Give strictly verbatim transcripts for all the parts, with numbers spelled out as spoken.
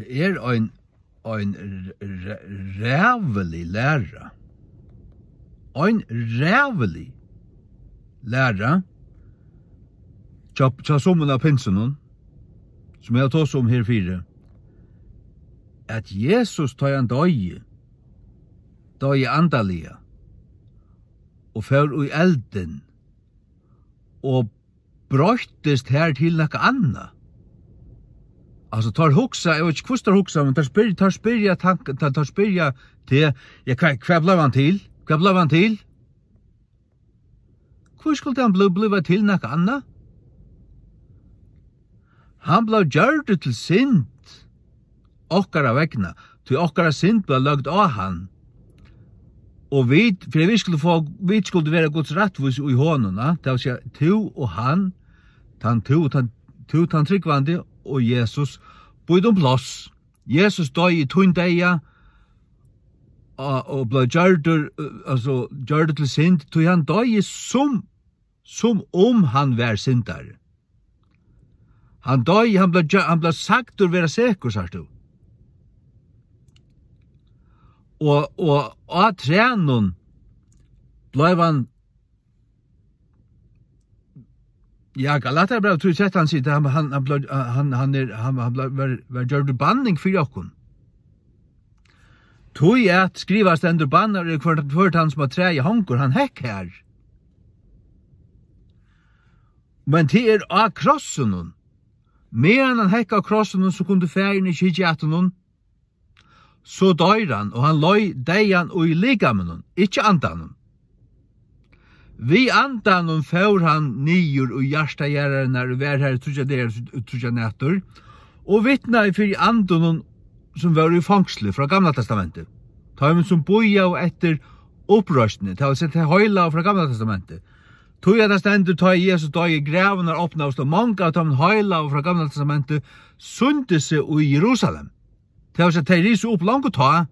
er ein, ein r-, r-, ræðulig læra. Ein ræðulig læra hjá, hjá summum av pinsunum, sum eg havi tosað um her fyri, at Jesus, tá hann doyði, doyði andaliga og fór í eldin og broyttist har til nakað annað. Altso, teir hugsa, eg veit ikki, hvussu teir hugsa, men teir spyrja, teir spyrja tank-, teir, teir spyrja teg, ja, hvat, hvat bleiv hann til? Hvat bleiv hann til? Hví skuldi hann bli-, bliva til nakað annað? Hann bleiv gjørdur til synd okkara vegna, tí okkara synd bleiv løgd á hann. Og vit, fyri at vit skuldu fáa, vit skuldu vera Guds rættvís í honum, ja? Tað vil siga, tú og hann, tann tú, tann, tú, tann trúgvandi, og Jesus, býta um pláss. Jesus doyði tín deyða, og, og bleiv gjørdur, eh, altso, gjørdur til synd, tí hann doyði sum, sum um hann var syndari. Hann doyði, hann bleiv gjør-, hann bleiv sagdur vera sekur, sært tú. Og, og á trænum bleiv hann, ja, Galatarabrævið trý trettan sigur, hann, hann, hann bleiv, hann, hann er, hann, hann bleiv, var, var gjørdur banning fyri okkum. Tí at skrivað stendur: Bannaður er hvør, hvør tann, sum á træi hongur. Hann hekk har. Men tað er á krossinum. Meðan hann hekk á krossinum, so kundi Faðirin ikki hyggja at honum. So doyr hann, og hann leið deyðan í likaminum, ikki andanum. Við andanum fór hann niður í hjarta jarðarinnar og var har í tríggjar dagar og tríggjar nætur, og vitnaði fyri andunum, sum vóru í fongsli frá Gamla Testamenti, teimum, sum bíðaðu eftir uppreisnini, tað vil siga, tey heilagu frá Gamla Testamenti. Tí at tað stendur: Tá Jesus doyði, gravurnar opnaðust, og mong av teimum heilagu frá Gamla Testamenti sýndu seg í Jerusalem. Tað vil siga, tey risu upp longu tá,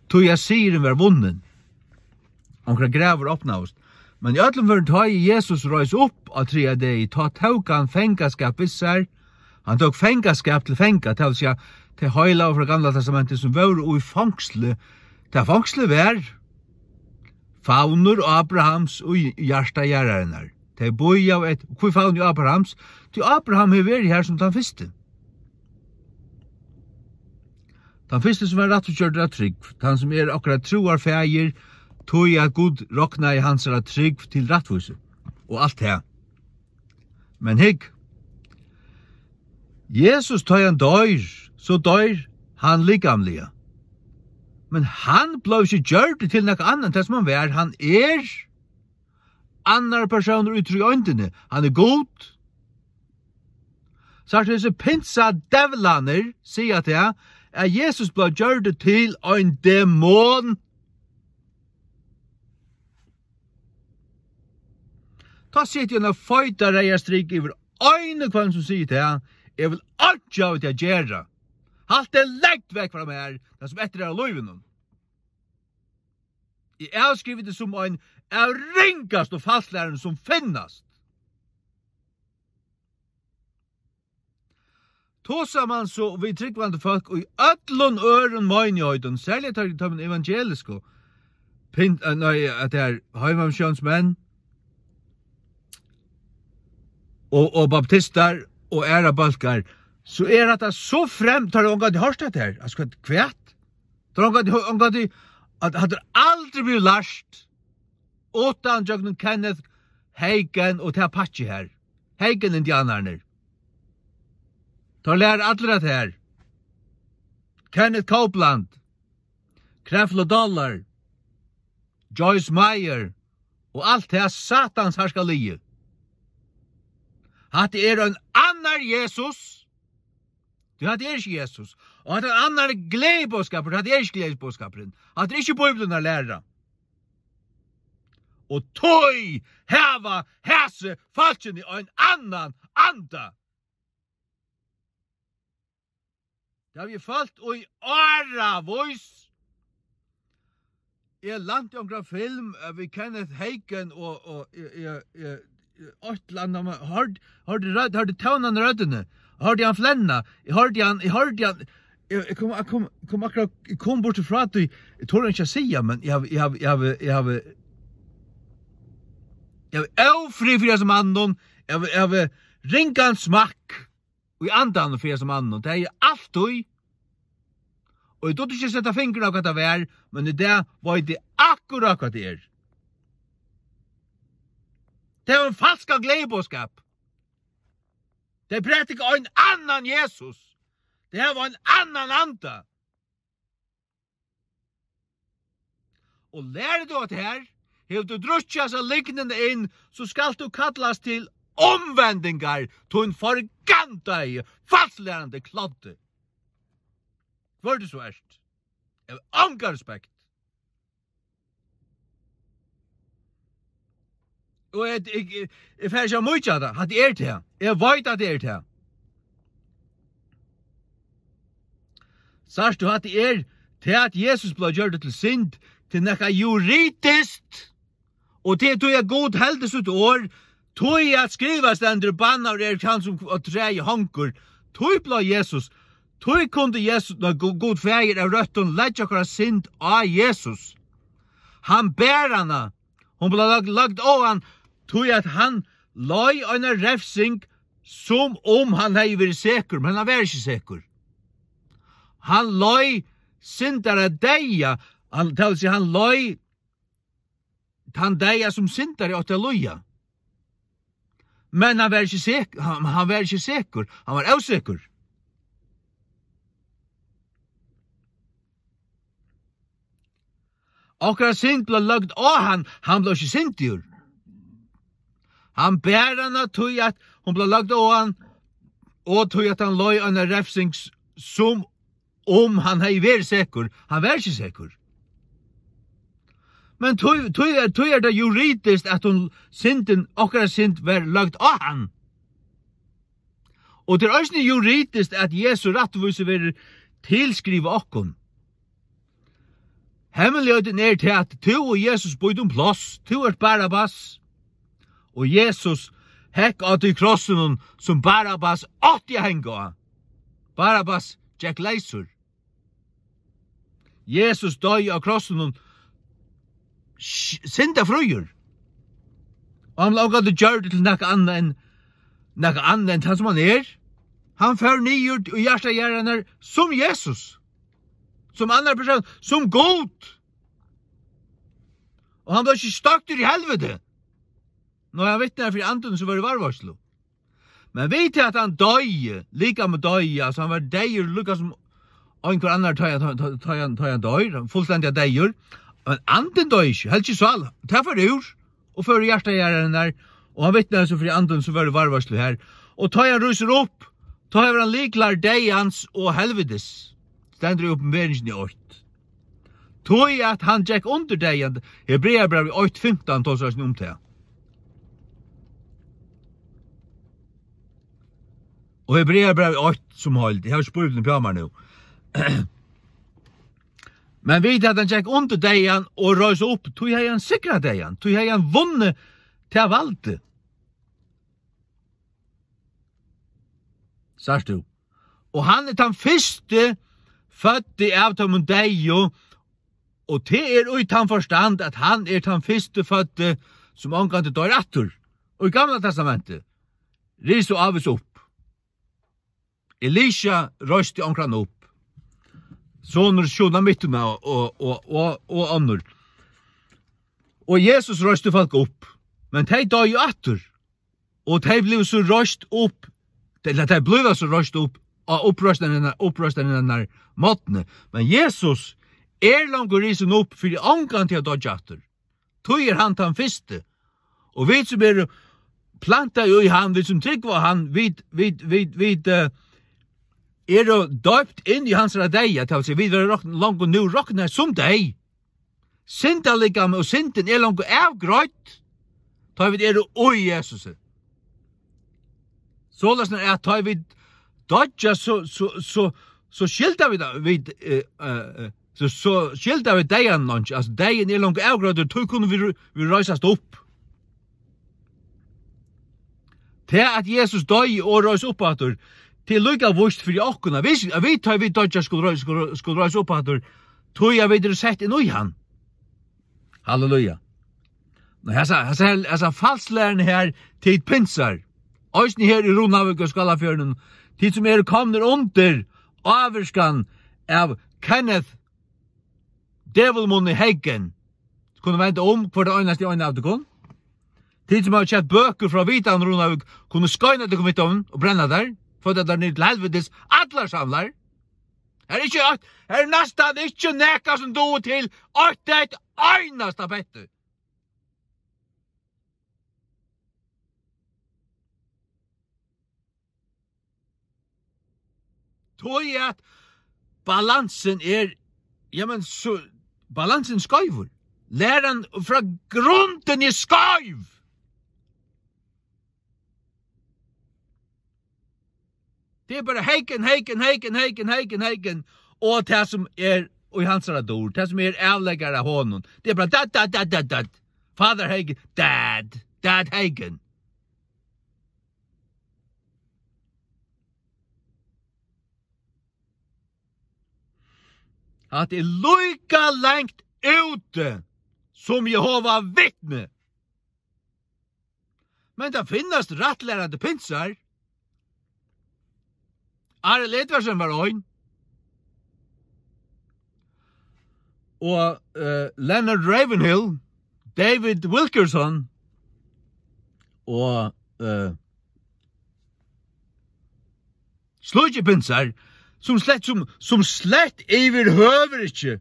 tí at sigurin var vunnin. Onkrar gravir opnaðust. Men í øllum førum, tá ið Jesus reis upp á triðja degi, tá tók hann fangaskap við sær. Hann tók fangaskap til fanga, tað vil siga, tey heilagu frá Gamla Testamenti, sum vóru í fongsli. Tað fongslið var favnur Abrahams í hjarta jarðarinnar. Tey bíðaðu eftir, hví favnur Abrahams? Tí Abraham hevur verið har sum tann fyrsti. Tann fyrsti, sum var rættvísgjørdur av trúgv, tann, sum er okkara trúarfaðir, tí at Gud roknaði hansara trúgv til rættvísu og alt tað. Men hygg, Jesus, tá hann doyr, so doyr hann likamliga. Men hann bleiv ikki gjørdur til nakað annað enn tað, sum hann var. Hann er annar persónur í tríeindini. Hann er Gud. Sært, hesir pinsadevlarnir siga tað, at Jesus bleiv gjørdur til ein demon. Tá seti eg eina feita reyða strik yvir ein og hvønn, sum sigur tað: Eg vil einki hava við teg at gera. Halt teg langt vekk frá mær, tað sum eftir er av lívinum. Eg avskrivi teg sum ein av ringastu falslærunum, sum finnast. Tosar mann so við trúgvandi fólk í øllum øðrum meinigheitum, serliga teir, teimum evangelisku, pin-, eh, nei, at tað er heimamissiónsmenn og, og baptistar og aðrar bólkar, so er hetta so fremt, teir hava ongantíð hoyrt hetta her. Altso, hvat, hvat? Teir hava ongantíð, ongantíð, at, hatta er aldri blivið lært uttan gjøgnum Kenneth Hagin og tað pakkið her. Hagin-indianarnir. Teir læra allir at her. Kenneth Copeland, Creflo Dollar, Joyce Meyer og alt tað satans harska liðið. Hatta er ein annar Jesus. Tí hatta er ikki Jesus. Og hatta er ein annar gleðiboðskapur. Hatta er ikki gleðiboðskapurin. Hatta er ikki Bíbliunnar læra. Og tí hava hasi fólkini ein annan anda. Tað havi eg følt í áravís. Eg lænti onkra film, eh, við Kenneth Hagin og, og, eh, eh, eh, eitt ella annað, men hoyrdi, hoyrdi rødd, hoyrdi tónan í røddini. Eg hoyrdi hann flenna. Eg hoyrdi hann, eg hoyrdi hann. Eg, eg kom, eg kom, eg kom akkurát, eg kom burtur frá tí. Eg tori ikki at siga, men eg havi, eg havi, eg havi, eg havi, eg havi ófrið fyri hesum manninum. Eg havi, eg havi ringan smakk í andanum fyri hesum manninum. Tað er altíð. Og eg dugdi ikki at seta fingurin á, hvat tað var, men í dag veit eg akkurát, hvat tað er. Tað er ein falskur gleðiboðskap. Tey prædika ein annan Jesus. Tey hava ein annan anda. Og lærir tú at her, hevur tú drukkið hasa lygnina inn, so skalt tú kallast til umvendingar, tín forgandaði, falslærandi kloddi. Hvør tú so ert. Eg havi onga respekt. Og eg, eg, eg, eg fari ikki at mýkja tað. Hatta er tað. Eg veit at tað er tað. Sært tú, hatta er tað, at Jesus bleiv gjørdur til synd, til nakað juridiskt, og tað er tí, at Gud heldur sítt orð, tí at skrivað stendur: Bannaður er hann, sum á træi hongur. Tí bleiv Jesus, tí kundi Jesus, nei, Gu-, Gud Faðir av røttum leggja okkara synd á Jesus. Hann ber hana. Hon bleiv lagd, lagd á hann, tí at hann leið eina refsing, sum um hann hevði verið sekur, men hann var ikki sekur. Hann leið syndara deyða, hann, tað vil siga, hann leið tann deyða, sum syndari átti at líða. Men hann var ikki sek-, hann, hann var ikki sekur, hann var ósekur. Okkara synd bleiv lagd á hann, hann bleiv ikki syndigur. Hann ber hana, tí at hon bleiv lagd á hann, og tí at hann leið eina refsing, s-, sum um hann hevði verið sekur. Hann var ikki sekur. Men tí, tí er, tí er tað juridiskt, at hon, syndin, okkara synd, var lagd á hann. Og tað er eisini juridiskt, at Jesu rættvísi verður tilskrivað okkum. Hemmelighetin er tað, at tú og Jesus býta um pláss. Tú ert Barabbas, og Jesus hekk á tí krossinum, sum Barabbas átti at hanga á. Barabbas gekk leysur. Jesus doyði á krossinum s-, syndafríur. Og hann bleiv ongantíð gjørdur til nakað annað enn, nakað annað enn tann, sum hann er. Hann fór niður í hjarta jarðarinnar sum Jesus. Sum annar persónur, sum Gud. Og hann bleiv ikki stoyptur í helviti. Nei, hann vitnar fyri andunum, sum vóru í varðveitslu. Men við tí at hann doyði, likamið doyði, altso, hann var deyður, líka sum einhvør annar, tá, tá, tá, tá, tá hann doyr, fullstendiga deyður. Men andin doyði ikki, heldur ikki sál. Tað fór úr, og fór í hjarta jarðarinnar, og hann vitnar so fyri andunum, sum vóru í varðveitslu her. Og tá hann rísur upp, tá hevur hann lyklar deyðans og helvitis. Stendur í Opinberingini eitt. Tí at hann gekk undir deyðan. Hebreabrævið eitt fimtan tosar eisini um tað. Og Hebreabrævið eitt sum heild. Eg havi ikki Bíbliuna uppi á mær nú. Men við at hann gekk undir deyðan og reis upp, tí hevði hann sigrað deyðan, tí hevði hann vunnið tað valdið. Sært tú? Og hann er tann fyrsti føddi av teimum deyðu, og tað er í tann forstand, at hann er tann fyrsti føddi, sum ongantíð doyr aftur. Og í Gamla Testamenti, rísur Áves upp. Elisha reisti onkran upp. Sonur Shunamittina og, og, og, og, og onnur. Og Jesus reisti fólk upp. Men tey doyðu aftur. Og tey blivu so reist upp, ella tey bliva so reist upp á uppreisnarinnar, uppreisnarinnar morgni. Men Jesus er longu risin upp fyri ongantíð at doyggja aftur. Tí er hann tann fyrsti. Og vit sum eru plantaði í hann, vit sum trúgva á hann, vit, vit, vit, vit, eh, eru doypt inn í hansara deyða, tað vil siga, vit verða rokn-, longu nú roknaðir sum deyð. Syndalikamið og syndin er longu avgreidd, tá vit eru í Jesusi. Soleiðis er at tá vit doyggja, so, so, so, so skylda vit, vit, eh, eh, eh, so, so skylda vit deyðan longu. Altso, deyðin er longu avgreiddur, tí kunnu vit, vit reisast upp. Tað at Jesus doyði og reis upp aftur, Tað er líka víst fyri okkum, at vit, at vit, tá vit doyggja, skulu reis-, skulu, skulu reisa upp aftur, tí at vit eru sett inn í hann. Halleluja. Men hesa, hesa her, hesa falslæruna her, tit pinsar, eisini her í Runavík og Skálafjørðinum, tit sum eru komnir undir ávirkan av Kenneth Dævulmunni Hagin, kunnu venda um hvørt einasta ein av tykkum. Tit sum hava keypt bøkur frá Vitan Runavík, kunnu skeina tykkum við teimum og brenna tær, fáa tær niður til helvitis, allar samlar. Her er ikki eitt, her er næstan ikki nakað sum dugir til eitt, eitt einasta petti. Tí at balansin er, jamen, so, balansin er skeivur. Læran frá grundini er skeiv. Tað er bara Hagin, Hagin, Hagin, Hagin, Hagin, Hagin, og tað sum er í hansara dýrd, tað sum er avleggari av honum. Tað er bara dat, dat, dat, dat, dat. Father Hagin, dad, dad Hagin. Hatta er líka langt úti sum Jehova vitni. Men tað finnast rættlærandi pinsar. Arild Edvardsen var ein. Og, eh, Leonard Ravenhill, David Wilkerson og, eh, slíkir pinsar, sum slett, sum, sum slett yvirhøvur ikki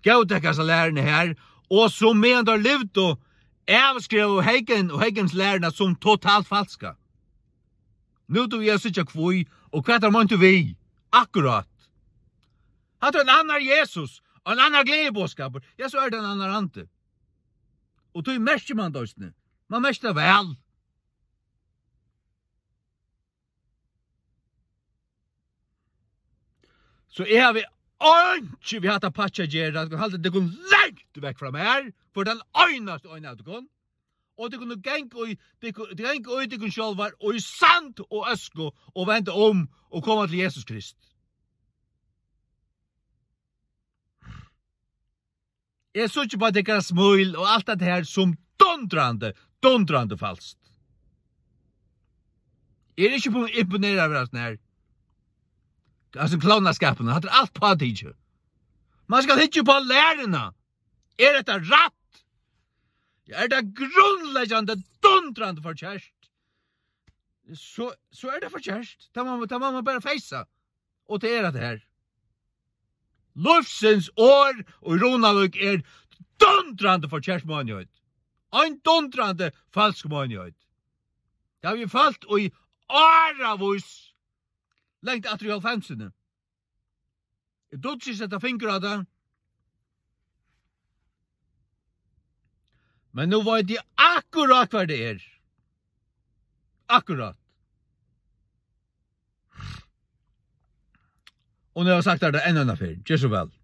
góðtaka hasa læruna her, og sum meðan teir livdu, avskrivaðu Hagin og Hagins læruna sum totalt falska. Nú dugi eg at síggja hví, og hvat teir meintu við. Akkurát. Hatta er ein annar Jesus, og ein annar gleðiboðskapur. Ja, so er tað ein annar andi. Og tí merkir mann tað eisini. Mann merkir tað væl. So eg havi einki við hatta pakki at gera, tit kunnu halda tykkum langt vekk frá mær, fyri tann einasta ein av tykkum. Og tit kunnu ganga í, tit ku-, tit ganga í tykkum sjálvar og í sand og øsku og venda um og koma til Jesus Krist. Eg síggi bara tykkara smíl og alt tað her sum dundrandi, dundrandi falskt. Eg eri ikki búin at imponera av hasum her. Hasum klovnaskapinum, hatta er alt pátikið. Mann skal hyggja upp á læruna. Er hetta rætt? Ja, er tað grundleggjandi dundrandi forkert? So, so er tað forkert. Tað má, tað má mann bara feisa. Og tað er hatta her. Lívsins orð og Runavík er dundrandi forkert meinigheit. Ein dundrandi falsk meinigheit. Tað havi eg følt í áravís, langt aftur í hálvfemsini. Eg dugdi ikki at seta fingur á tað. Men nú veit eg akkurát hvar tað er. Akkurát. Og nú havi eg sagt tær tað enn eina ferð. Ger so væl.